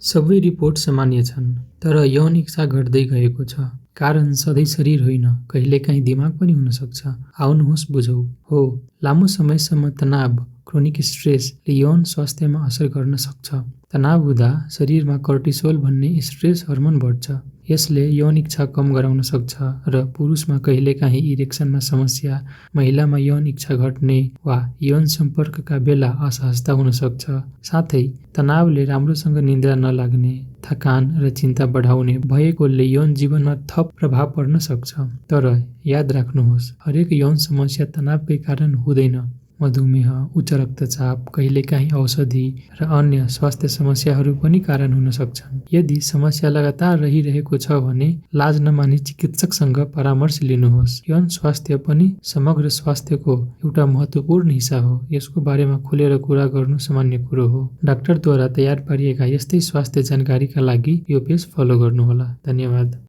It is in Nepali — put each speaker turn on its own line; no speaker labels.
सबै रिपोर्ट सामान्य छन्, तर यौन इच्छा घट्दै गएको छ। कारण सधैँ शरीर होइन, कहिलेकाहीँ दिमाग पनि हुन सक्छ। आउनुहोस् बुझौँ। हो, लामो समयसम्म तनाव, क्रोनिक स्ट्रेसले यौन स्वास्थ्यमा असर गर्न सक्छ। तनाव हुँदा शरीरमा कर्टिसोल भन्ने स्ट्रेस हर्मोन बढ्छ। यसले यौन इच्छा कम गराउन सक्छ र पुरुषमा कहिलेकाहीँ इरेक्सनमा समस्या, महिलामा यौन इच्छा घट्ने वा यौन सम्पर्कका बेला असहजता हुन सक्छ। साथै तनावले राम्रोसँग निद्रा नलाग्ने, थकान र चिन्ता बढाउने भएकोले यौन जीवनमा थप प्रभाव पर्न सक्छ। तर याद राख्नुहोस्, हरेक यौन समस्या तनावकै कारण हुँदैन। मधुमेह, उच्च रक्तचाप, कहिलेकाहीँ औषधि र अन्य स्वास्थ्य समस्याहरू पनि कारण हुन सक्छन्। यदि समस्या लगातार रहिरहेको छ भने लाज नमानी चिकित्सकसँग परामर्श लिनुहोस्। यौन स्वास्थ्य पनि समग्र स्वास्थ्यको एउटा महत्त्वपूर्ण हिस्सा हो। यसको बारेमा खुलेर कुरा गर्नु सामान्य कुरो हो। डाक्टरद्वारा तयार पारिएका यस्तै स्वास्थ्य जानकारीका लागि यो पेज फलो गर्नुहोला। धन्यवाद।